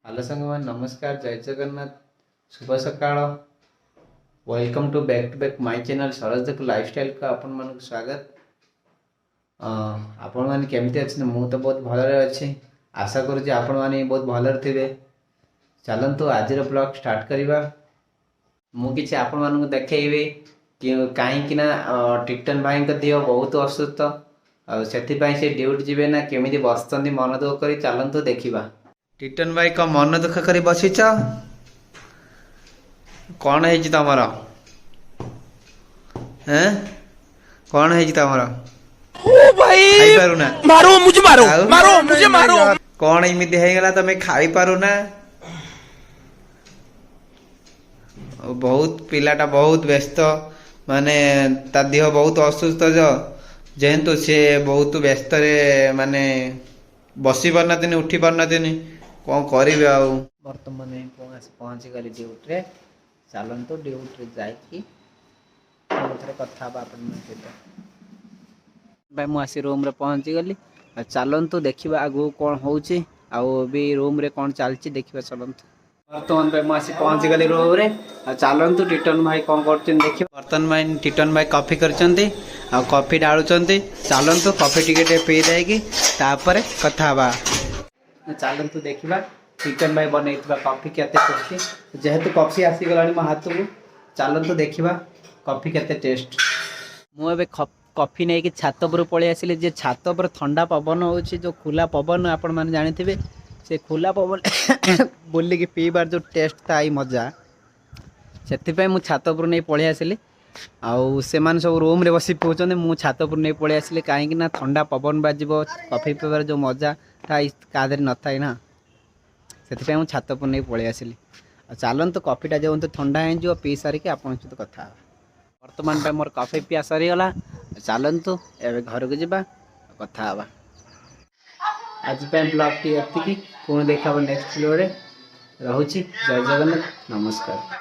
Hello ସାଙ୍ଗମାନେ, ନମସ୍କାର, ଜୟ ଜଗନ୍ନାଥ, ଶୁଭ ସକାଳ। Welcome to back to back my channel Saroj ଦେଖ ଲାଇଫଷ୍ଟାଇଲ୍କୁ ଆପଣମାନଙ୍କୁ ସ୍ୱାଗତ। ଆପଣମାନେ କେମିତି ଅଛନ୍ତି? ମୁଁ ତ ବହୁତ ଭଲରେ ଅଛି। ଆଶା କରୁଛି ଆପଣମାନେ ବି ବହୁତ ଭଲରେ ଥିବେ। ଚାଲନ୍ତୁ, ଆଜିର ବ୍ଲଗ୍ ଷ୍ଟାର୍ଟ କରିବା। ମୁଁ କିଛି ଆପଣମାନଙ୍କୁ ଦେଖେଇବି କି କାହିଁକି ନା ଟିଟନ ଭାଇଙ୍କ ଦେହ ବହୁତ ଅସୁସ୍ଥ ଆଉ ସେଥିପାଇଁ ସେ ଡ୍ୟୁଟି ଯିବେ ନା, କେମିତି ବସିଛନ୍ତି ମନ ଦୁଃଖ କରି, ଚାଲନ୍ତୁ ଦେଖିବା। ଟିଟନ ଭାଇ, କଣ ମନ ଦୁଃଖ କରି ବସିଛ? କଣ ହେଇଛି ତମର? ହେଁ, କଣ ହେଇଛି ତମର? ଖାଇପାରୁନା? मारो मुझे, मारो। ଆଉ? मारो मुझे, मारो। କଣ ଏମିତି ହେଇଗଲା ତମେ ଖାଇପାରୁନା? ଆଉ ବହୁତ ପିଲାଟା ବହୁତ ବ୍ୟସ୍ତ, ମାନେ ତା ଦେହ ବହୁତ ଅସୁସ୍ଥ ଯେହେତୁ ସେ ବହୁତ ବ୍ୟସ୍ତରେ ମାନେ ବସି ପାରୁନହାନ୍ତିନି, ଉଠି ପାରୁନହାନ୍ତିନି। କଣ କରିବେ ଆଉ। ବର୍ତ୍ତମାନ ମୁଁ ଆସି ପହଞ୍ଚିଗଲି ଡ୍ୟୁଟିରେ। ଚାଲନ୍ତୁ, ଡ୍ୟୁଟିରେ ଯାଇକି ପୁଣି ଥରେ କଥା ହେବା ଆପଣଙ୍କ ସହିତ। ଭାଇ, ମୁଁ ଆସି ରୁମ୍ରେ ପହଞ୍ଚିଗଲି। ଆଉ ଚାଲନ୍ତୁ ଦେଖିବା ଆଗକୁ କ'ଣ ହେଉଛି ଆଉ ବି ରୁମ୍ରେ କ'ଣ ଚାଲିଛି ଦେଖିବା ଚାଲନ୍ତୁ। ବର୍ତ୍ତମାନ ପାଇଁ ମୁଁ ଆସି ପହଞ୍ଚିଗଲି ରୁମ୍ରେ। ଆଉ ଚାଲନ୍ତୁ, ଟିଟନ ଭାଇ କ'ଣ କରୁଛନ୍ତି ଦେଖିବା। ବର୍ତ୍ତମାନ ଭାଇ, ଟିଟନ ଭାଇ କଫି କରିଛନ୍ତି ଆଉ କଫି ଢାଳୁଛନ୍ତି। ଚାଲନ୍ତୁ, କଫି ଟିକେ ଟିକେ ପିଇ ଦେଇକି ତାପରେ କଥା ହେବା। ଚାଲନ୍ତୁ ଦେଖିବା ଟିଟନ ଭାଇ ବନେଇଥିବା କଫି କେତେ ଟେଷ୍ଟି। ଯେହେତୁ କଫି ଆସିଗଲାଣି ମୋ ହାତକୁ, ଚାଲନ୍ତୁ ଦେଖିବା କଫି କେତେ ଟେଷ୍ଟ। ମୁଁ ଏବେ କଫି ନେଇକି ଛାତ ଉପରୁ ପଳେଇ ଆସିଲି ଯେ ଛାତ ଉପରେ ଥଣ୍ଡା ପବନ ହେଉଛି, ଯେଉଁ ଖୋଲା ପବନ, ଆପଣମାନେ ଜାଣିଥିବେ, ସେ ଖୋଲା ପବନ ବୁଲିକି ପିଇବାର ଯେଉଁ ଟେଷ୍ଟ ଥାଏ, ମଜା, ସେଥିପାଇଁ ମୁଁ ଛାତ ଉପରୁ ନେଇ ପଳେଇ ଆସିଲି। ଆଉ ସେମାନେ ସବୁ ରୁମ୍ରେ ବସି ପିଉଛନ୍ତି, ମୁଁ ଛାତ ଉପରୁ ନେଇ ପଳେଇ ଆସିଲି, କାହିଁକି ନା ଥଣ୍ଡା ପବନ ବାଜିବ, କଫି ପିଇବାର ଯେଉଁ ମଜା ଥାଏ କାହା ଦେହରେ ନଥାଏ ନା। ସେଥିପାଇଁ ମୁଁ ଛାତ ଉପରୁ ନେଇ ପଳେଇ ଆସିଲି। ଆଉ ଚାଲନ୍ତୁ, କଫିଟା ଯେହେତୁ ଥଣ୍ଡା ହେଇଯିବ, ପିଇ ସାରିକି ଆପଣଙ୍କ ସହିତ କଥା ହେବା। ବର୍ତ୍ତମାନ ପାଇଁ ମୋର କଫି ପିଆ ସରିଗଲା। ଚାଲନ୍ତୁ, ଏବେ ଘରକୁ ଯିବା, କଥା ହେବା। ଆଜି ପାଇଁ ବ୍ଲଗ୍ଟି ଏତିକି। ପୁଣି ଦେଖା ହେବ ନେକ୍ସଟ ଭିଡ଼ିଓରେ। ରହୁଛି, ଜୟ ଜଗନ୍ନାଥ, ନମସ୍କାର।